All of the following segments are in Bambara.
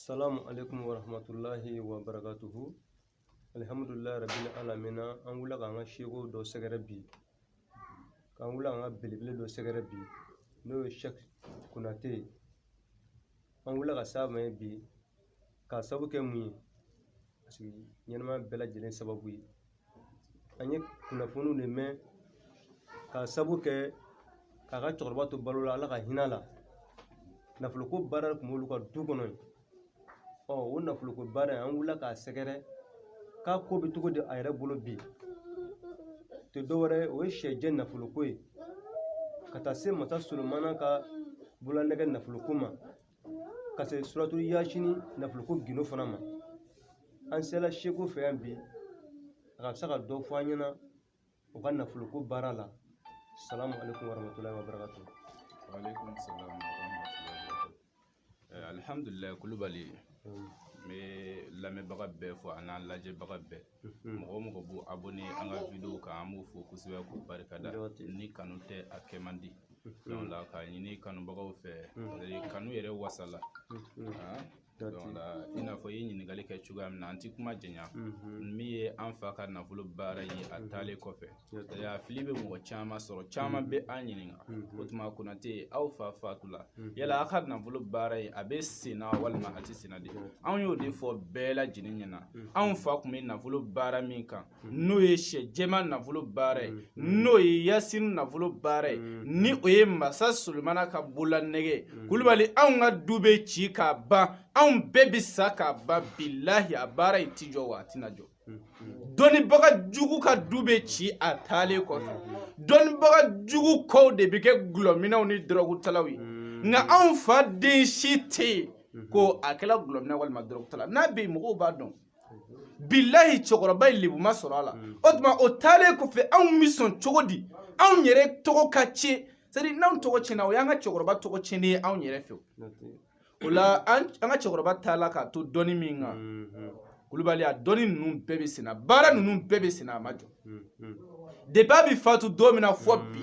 Salamu alaikum wa rahmatulahi wa barakatuhu. Alihamudulila rabbil alamina. An wulila k'an ka seko dɔ sɛgɛrɛ bi, k'an wulila k'an ka belebele dɔ sɛgɛrɛ bi, n'o ye Sɛki Konate ye. An wulila ka s'a ma bi k'a sababu kɛ mun ye? Parce que ɲɛnamaya bɛɛ lajɛlen sababu ye. An ye kunnafoniw de mɛn k'a sababu kɛ k'a ka cɛkɔrɔba to balo la, Ala ka hinɛ a la. Nafoloko baara tun b'olu ka du kɔnɔ yen. Ɔ, o nafoloko baara in, an wulila k'a sɛgɛrɛ k'a ko bɛ cogo di a yɛrɛ bolo bi. Tɛ dɔwɛrɛ ye, o ye sɛjɛ nafoloko ye, ka taa se Masa Solomana ka bololanɛgɛ nafoloko ma, ka se Suratu Yasini nafoloko gindo fana ma. An sera seko fɛ yan bi, a ka se ka dɔ fɔ an ɲɛna u ka nafoloko baara la. Salamu alaikum warahmatulahi wabarakatuh. Waaleykum salam wa rahmatulahi wa barakatuh. Alhamdulilayi Kulubali, n bɛ lamɛnbaga bɛɛ fo a n'an lajɛbaga bɛɛ. Mɔgɔ o mɔgɔ b'u abonné an ka vidéo kan, an b'u fo kosɛbɛ k'u barikada. Ni kanu tɛ, a kɛ man di. Donc la k'a ɲini kanubagaw fɛ, kanu yɛrɛ wasala. Donc la, i n'a fɔ i ye ɲininkali kɛ cogoya min na, an ti kuma janya. Min ye an fa ka nafolo baara ye a taalen kɔfɛ, a fili bɛ mɔgɔ caman sɔrɔ, caman bɛ an ɲininka: o tuma Konate, aw fa fatula, yala aw ka nafolo baara ye a bɛ sen na walima a tɛ sen na de? Anw y'o de fɔ bɛɛ lajɛlen ɲɛna. Anw fa tun bɛ nafolo baara min kan, n'o ye sɛ jɛman nafolo baara ye, n'o ye Yasini nafolo baara ye, ni o ye Masa Solomana ka bololanɛgɛ. Kulubali, anw ka du bɛ ci k'a ban, anw bɛɛ bɛ sa k'a ban, bilahi a baara in ti jɔ wa a tɛna jɔ. Dɔnnibaga jugu ka du bɛ ci a taalen kɔfɛ, dɔnnibaga jugu kɔw de bɛ kɛ gulɔminɛw ni dɔrɔgutalaw ye. Nka anw fa den si tɛ yen ko a kɛla gulɔminɛ walima dɔrɔgutala. N'a bɛ yen, mɔgɔw b'a dɔn. Bilahi, cɛkɔrɔba ye lebu ma sɔrɔ a la. O tuma o taalen kɔfɛ, anw bɛ sɔn cogo di anw yɛrɛ tɔgɔ ka tiɲɛ? C'est à dire, n'anw tɔgɔ tiɲɛna, o y'an ka cɛkɔrɔba tɔgɔ tiɲɛnen ye anw yɛrɛ fɛ. O la, an ka cɛkɔrɔba taala k'a to dɔnni min kan, Kulubali, a dɔnni ninnu bɛɛ bɛ senna, baara ninnu bɛɛ bɛ senna, a ma jɔ. Depuis a bɛ fatu don min na fɔ bi,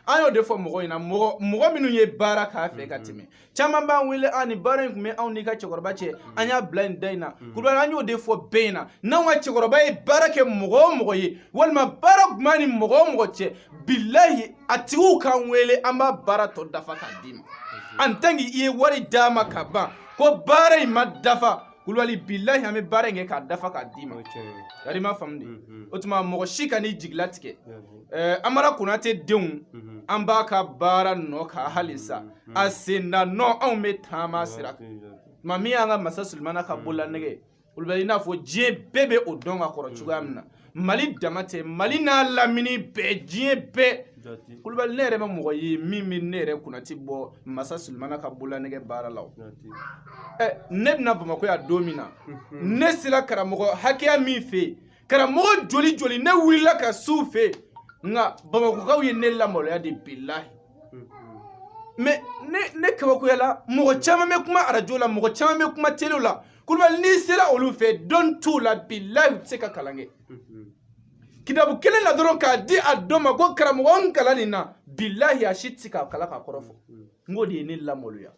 an y'o de fɔ mɔgɔw ɲɛna. Mɔgɔ mɔgɔ minnu ye baara k'a fɛ ka tɛmɛ, caman b'an wele: an ni baara in tun bɛ anw n'i ka cɛkɔrɔba cɛ, an y'a bila nin da in na. Kulubali, an y'o de fɔ bɛɛ ɲɛna: n'anw ka cɛkɔrɔba ye baara kɛ mɔgɔ o mɔgɔ ye, walima baara tun b'a ni mɔgɔ o mɔgɔ cɛ, bilahi a tigiw k'an wele, an b'a baara tɔ dafa k'a d'i ma. En tant que i ye wari d'a ma ka ban ko baara in ma dafa, Kulubali, bilahi an bɛ baara in kɛ k'a dafa k'a d'i ma. Yari ma faamu de. O tuma mɔgɔ si ka n'i jigila tigɛ. Amara Konate denw, an b'a ka baara nɔ kan halisa, a sen na nɔ, anw bɛ taama sira kan. Tuma min y'an ka Masa Sulemana ka bololanɛgɛ, Kulubali, i n'a fɔ diɲɛ bɛɛ bɛ o dɔn ka kɔrɔ cogoya min na, Mali dama tɛ, Mali n'a lamini bɛɛ, diɲɛ bɛɛ. Kulubali, ne yɛrɛ ma mɔgɔ ye min bɛ ne yɛrɛ Konate bɔ Masa Sulemana ka bololanɛgɛ baara la. O ɛ, ne bɛna Bamakɔ yan don min na, ne sera karamɔgɔ hakɛya min fɛ yen, karamɔgɔ joli joli ne wulila ka s'u fɛ yen, nka Bamakɔkaw ye ne lamaloya de, bilahi. Mais ne kabakoyala, mɔgɔ caman bɛ kuma arajo la, mɔgɔ caman bɛ kuma télé la. Kulubali, n'i sera olu fɛ, dɔn t'u la, bilahi u tɛ se ka kalan kɛ. Kitabu kelen na dɔrɔn k'a di a dɔ ma ko karamɔgɔ n kalan nin na, bilahi a si tɛ se k'a kalan k'a kɔrɔ fɔ. N k'o de ye ne lamaloya.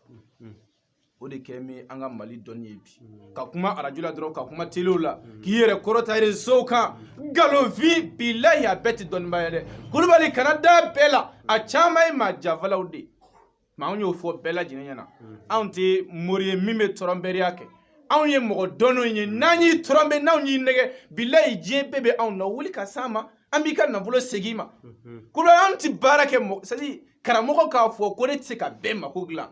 O de kɛ bɛ an ka Mali dɔnni ye bi, ka kuma arajo la dɔrɔn, ka kuma télé la, k'i yɛrɛ kɔrɔta réseau kan, nkalonfin, bilahi a bɛɛ tɛ dɔnnibaa ye dɛ. Kulubali, kana da bɛɛ la, a caman ye maa jafalaw de ye. Mɛ anw y'o fɔ bɛɛ lajɛlen ɲɛna, anw tɛ mori ye min bɛ tɔrɔnbɛriya kɛ. Anw ye mɔgɔ dɔnnenw ye. N'an y'i tɔrɔnbɛ, n'anw y'i nɛgɛ, bilahi diɲɛ bɛɛ bɛ anw na wuli ka s'an ma, an b'i ka nafolo segin i ma. Kulubali, anw tɛ baara kɛ mɔgɔ, c'est à dire karamɔgɔ k'a fɔ ko ne tɛ se ka bɛɛ mako dilan,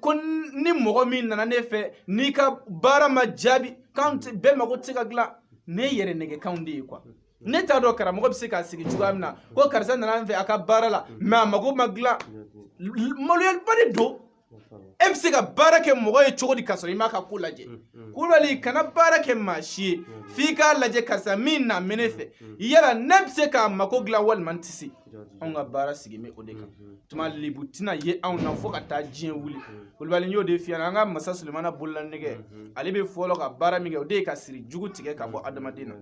ko ni mɔgɔ min nana ne fɛ, n'i ka baara ma jaabi, k'anw tɛ bɛɛ mako tɛ se ka dilan, ne yɛrɛ nɛgɛkanw de ye quoi. Ne t'a dɔn karamɔgɔ bɛ se k'a sigi cogoya min na ko karisa nana an fɛ a ka baara la, mais a mako ma dilan. Maloyaliba de don. E bɛ se ka baara kɛ mɔgɔ ye cogo di k'a sɔrɔ i m'a ka ko lajɛ? Kulubali, kana baara kɛ maa si ye f'i k'a lajɛ, karisa min na bɛ ne fɛ, yala ne bɛ se k'a mako dilan walima n tɛ se? Anw ka baara sigi bɛ o de kan. Tuma lebu tɛna ye anw na fo ka taa diɲɛ wuli. Kulubali, n y'o de f'i ɲɛna, an ka Masa Sulemana bololanɛgɛ, ale bɛ fɔlɔ ka baara min kɛ, o de ye ka siri jugu tigɛ ka bɔ adamaden na.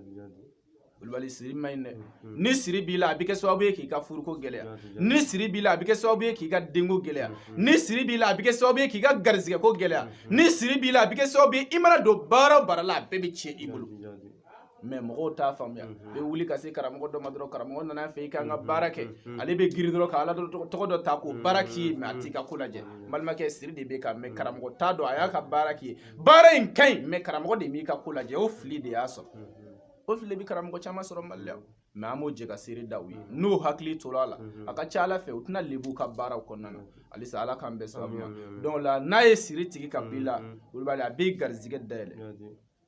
O Kulubali, siri man ɲi dɛ. Ni siri b'i la, a bɛ kɛ sababu ye k'i ka furuko gɛlɛya. Ni siri b'i la, a bɛ kɛ sababu ye k'i ka denko gɛlɛya. Ni siri b'i la, a bɛ kɛ sababu ye k'i ka garizigɛko gɛlɛya. Ni siri b'i la, a bɛ kɛ sababu ye i mana don baara o baara la, a bɛɛ bɛ tiɲɛ i bolo. Mais mɔgɔw t'a faamuya. Bɛ wuli ka se karamɔgɔ dɔ ma dɔrɔn, karamɔgɔ nana fɛ i k'an ka baara kɛ, ale bɛ girin dɔrɔn ka ala tɔgɔ dɔ ta k'o baara k'i ye, mais a t'i ka ko lajɛ. N balimakɛ, siri de bɛ kan, mais karamɔgɔ t'a dɔn a y'a ka baara k'i ye. Baara in ka ɲi, mais karamɔgɔ de m'i ka ko lajɛ. O fili de y'a sɔrɔ, o fili de bɛ karamɔgɔ caman sɔrɔ Mali la. Mais an b'o jɛ ka seere da u ye. N'o hakili tora a la, a ka ca ala fɛ u tɛna lebu ka baaraw kɔnɔna na. Halisa Ala k'an bɛn sababu ma. Donc la, n'a ye siri tigi ka b'i la, Kulubali, a b'i garizigɛ dayɛlɛ.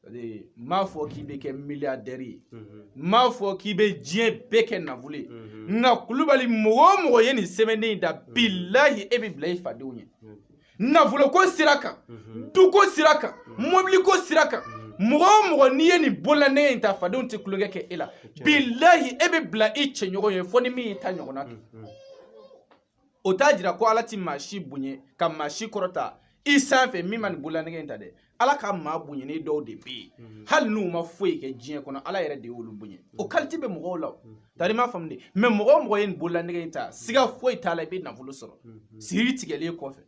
N m'a fɔ k'i bɛ kɛ milliardaire ye, n m'a fɔ k'i bɛ diɲɛ bɛɛ kɛ nafolo ye, nka Kulubali, mɔgɔ o mɔgɔ ye nin sɛbɛnden in da, bilahi, e bɛ bila i fadenw ɲɛ nafoloko sira kan, duko sira kan, mɔbiliko sira kan. Mɔgɔ o mɔgɔ n'i ye nin bololanɛgɛ in ta, fadenw tɛ tulonkɛ kɛ e la. Bilahi, e bɛ bila i cɛɲɔgɔn ye fo ni min y'i ta ɲɔgɔnna kɛ. O t'a jira ko Ala ti maa si bonya ka maa si kɔrɔta i sanfɛ min ma nin bololanɛgɛ in ta dɛ. Ala ka maa bonyanen dɔw de bɛ yen, hali n'u ma foyi kɛ diɲɛ kɔnɔ, Ala yɛrɛ de y'olu bonya. O qualité bɛ mɔgɔw la o tari m'a faamu de. Mais mɔgɔ o mɔgɔ ye nin bololanɛgɛ in ta, siga foyi t'a la, i bɛ nafolo sɔrɔ siri tigɛlen kɔfɛ.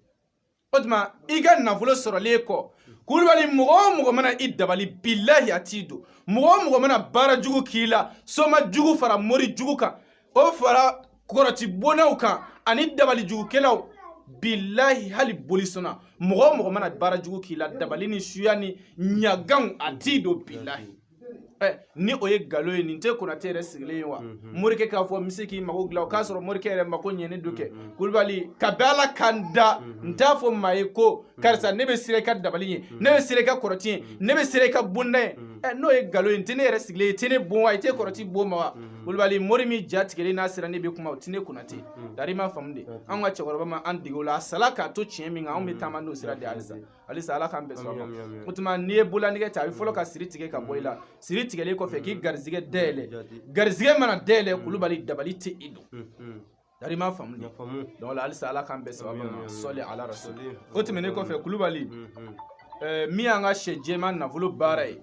O tuma i ka nafolo sɔrɔlen kɔ, Kulubali, mɔgɔ o mɔgɔ mana i dabali, bilahi, a t'i don. Mɔgɔ o mɔgɔ mana baara jugu k'i la, soma jugu fara mori jugu kan, o fara kɔrɔti bonnaw kan ani dabali jugukɛlaw, bilahi, hali bolisɔnna, mɔgɔ o mɔgɔ mana baara jugu k'i la, dabali ni suya ni ɲaganw, a t'i don, bilahi. Ni o ye nkalon ye, nin tɛ Konate yɛrɛ sigilen ye wa? Morikɛ k'a fɔ n bɛ se k'i mako dilan, o k'a sɔrɔ morikɛ yɛrɛ mako ɲɛnen don kɛ. Kulubali, ka bɛn Ala kan da, n t'a fɔ maa ye ko karisa, ne bɛ siran i ka dabali ɲɛ, ne bɛ siran i ka kɔrɔti ɲɛ, ne bɛ siran i ka bonda ɲɛ. N'o ye nkalon ye, n tɛ ne yɛrɛ sigilen ye, i tɛ ne bon wa? I tɛ kɔrɔti bon ma wa? Kulubali, mori min ja tigɛlen n'a sera ne bɛ kuma, o tɛ ne Konate tari m'a faamu de. Anw ka cɛkɔrɔba ma an dege o la, a sala k'a to tiɲɛ min kan, anw bɛ taama n'o sira de ye halisa. Halisa Ala k'an bɛn sɔrɔ ma. O tuma n'i ye bololanɛgɛ ta, a bɛ fɔlɔ ka siri tigɛ ka bɔ i la. Siri tigɛlen kɔfɛ, k'i garizigɛ dayɛlɛ. Garizigɛ mana dayɛlɛ, Kulubali, dabali tɛ i don. Dari m'a faamu de. Donc halisa Ala k'an bɛn sababu ma. Sɔli ala rasul. O tɛmɛnen kɔfɛ, Kulubali, min y'an ka sɛ jɛman nafolo baara ye,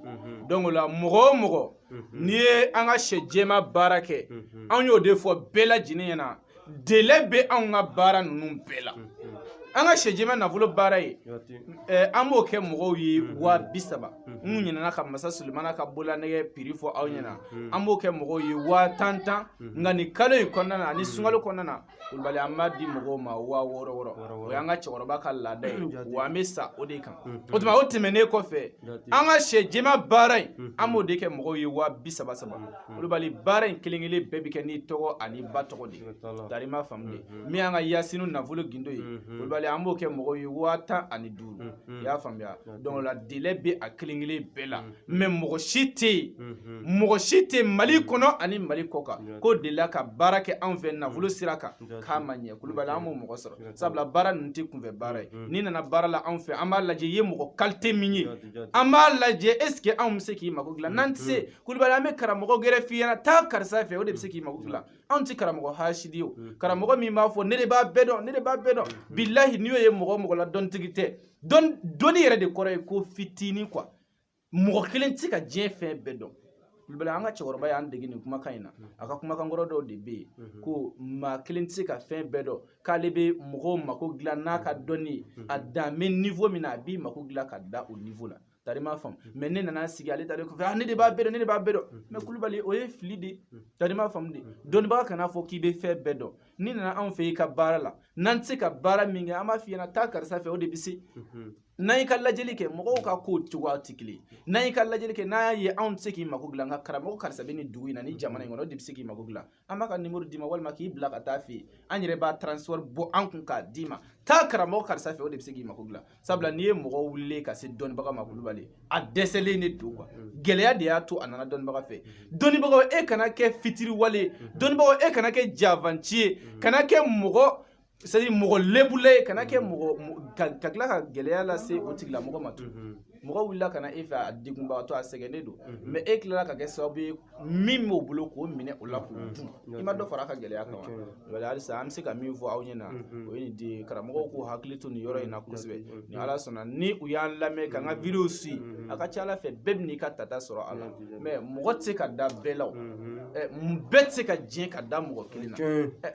donc la, mɔgɔ o mɔgɔ n'i ye an ka sɛ jɛman baara kɛ, anw y'o de fɔ bɛɛ lajɛlen ɲɛna, délai bɛ anw ka baara ninnu bɛɛ la. An ka sɛ jɛman nafolo baara ye, an b'o kɛ mɔgɔw ye 30 000. N ɲinɛna ka masa Sulemana ka bololanɛgɛ prix fɔ aw ɲɛna. An b'o kɛ mɔgɔw ye 10 000 10. Nka nin kalo in kɔnɔna na ani sunkalo kɔnɔna na, Kulubali, an b'a di mɔgɔw ma 6000 60. O y'an ka cɛkɔrɔba ka laada ye, wa an bɛ sa o de kan. O tuma o tɛmɛnen kɔfɛ, an ka sɛ jɛman baara in, an b'o de kɛ mɔgɔw ye 30 000 30. Kulubali, baara in kelen kelen bɛɛ bɛ kɛ n'i tɔgɔ ani ba tɔgɔ de ye. Tari m'a faamu de. Min y'an ka yasinu nafolo gindo ye, Kulubali, an b'o kɛ mɔgɔw ye 15 000. I y'a faamuya? Donc la, délai bɛ a kelen kelen bɛɛ la. Mais mɔgɔ si tɛ yen, mɔgɔ si tɛ Mali kɔnɔ ani Mali kɔ kan k'o delila ka baara kɛ anw fɛ nafolo sira kan k'a ma ɲɛ. Kulubali, an m'o mɔgɔ sɔrɔ, sabula baara ninnu tɛ kunfɛ baara ye. N'i nana baara la anw fɛ, an b'a lajɛ i ye mɔgɔ qualité min ye, an b'a lajɛ est ce que anw bɛ se k'i mako dilan. N'an tɛ se, Kulubali, an bɛ karamɔgɔ gɛrɛ f'i ɲɛna, taa karisa fɛ, o de bɛ se k'i mako dilan. Anw tɛ karamɔgɔ hasidi ye o, karamɔgɔ min b'a fɔ ne de b'a bɛɛ dɔn, ne de b'a bɛɛ dɔn. Bilahi, n'i y'o ye mɔgɔ o mɔgɔ la, dɔnnitigi tɛ. Dɔnni yɛrɛ de kɔrɔ ye ko fitinin quoi. Mɔgɔ kelen tɛ se ka diɲɛ fɛn bɛɛ dɔn. Kulubali, an ka cɛkɔrɔba y'an dege nin kumakan in na. A ka kumakan kɔrɔ dɔw de bɛ yen ko maa kelen tɛ se ka fɛn bɛɛ dɔn, k'ale bɛ mɔgɔw mako dilan n'a ka dɔnni ye, a dan bɛ niveau min na, a b'i mako dilan ka da o niveau la. Tari m'a faamu. Mais ne nana sigi ale talen kɔfɛ, ah, ne de b'a bɛɛ dɔn, ne de b'a bɛɛ dɔn. Mais Kulubali, o ye fili de ye. Tari m'a faamu de. Dɔnnibaga kana fɔ k'i bɛ fɛn bɛɛ dɔn. N'i nana anw fɛ i ka baara la, n'an tɛ se ka baara min kɛ, an b'a f'i ɲɛna taa karisa fɛ, o de bɛ se. N'an y'i ka lajɛli kɛ, mɔgɔw ka kow cogoya tɛ kelen. N'an y'i ka lajɛli kɛ, n'an y'a ye anw tɛ se k'i mako dilan, nka karamɔgɔ karisa bɛ nin dugu in na, nin jamana in kɔnɔ, o de bɛ se k'i mako dilan, an b'a ka nimoro d'i ma walima k'i bila ka taa fɛ yen. An yɛrɛ b'a transport bɔ an kun k'a d'i ma, taa karamɔgɔ karisa fɛ, o de bɛ se k'i mako dilan. Sabula n'i ye mɔgɔ wulilen ka se dɔnnibaga ma, Kulubali, a dɛsɛlen de don quoi. Gɛlɛya de y'a to a nana dɔnnibaga fɛ. Dɔnnibagaw, e kana kɛ fitiriwale ye. Dɔnnibagaw, e kana kɛ javanci ye, kana kɛ mɔgɔ, c'est à dire mɔgɔ lebula ye, kana kɛ mɔgɔ ka tila ka gɛlɛya lase o tigilamɔgɔ ma tun. Mɔgɔ wulila ka na e fɛ, a degunbagatɔ, a sɛgɛnnen don, mais e tilala ka kɛ sababu ye min b'o bolo k'o minɛ o la k'o dun, i ma dɔ fara a ka gɛlɛya kan wa? Wala halisa an bɛ se ka min fɔ aw ɲɛna, o ye nin de ye. Karamɔgɔw k'u hakili to nin yɔrɔ in na kosɛbɛ. Ni Ala sɔnna, ni u y'an lamɛn k'an ka vidéo suit, a ka ca Ala fɛ, bɛɛ bɛ n'i ka tata sɔrɔ a la. Mais mɔgɔ tɛ se ka da bɛɛ la o, bɛɛ tɛ se ka diɲɛ ka da mɔgɔ kelen na.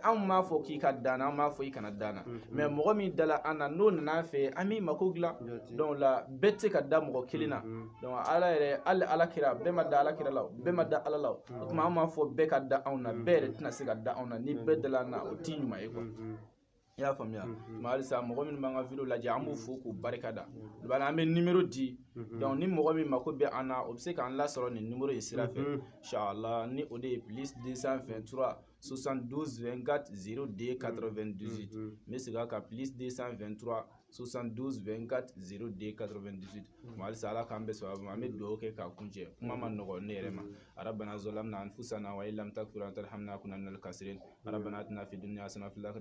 Anw m'a fɔ k'i ka dan na, an m'a fɔ i kana dan na, mais mɔgɔ min dala an na, n'o nana an fɛ, an b'i mako dilan. Donc la, bɛɛ tɛ se ka da mɔgɔ kelen na. Donc Ala yɛrɛ, hali Ala kira, bɛɛ ma da Ala kira la o, bɛɛ ma da Ala la o. O tuma an m'a fɔ bɛɛ ka da anw na, bɛɛ yɛrɛ tɛna se ka da anw na. Ni bɛɛ dala an na, o t'i ɲuman ye quoi. I y'a faamuya? Mais halisa, mɔgɔ minnu b'an ka vidéo lajɛ, an b'u fo k'u barika da. Bala, an bɛ numéro di. Donc ni mɔgɔ min mako bɛ an na, o bɛ se k'an lasɔrɔ nin numéro in sira fɛ, inshallah, ni o de ye +223 72 24 02 98. N bɛ segin a kan: +223 72 24 02 98. Halisa, Ala k'an bɛɛ sababu ma. An bɛ dugawu kɛ k'a kuncɛ. Kuma ma nɔgɔ ne yɛrɛ ma. ربنا ظلمنا أنفسنا وإن لم تغفر لنا وترحمنا لنكونن من الخاسرين. ربنا آتنا في الدنيا حسنة وفي الآخرة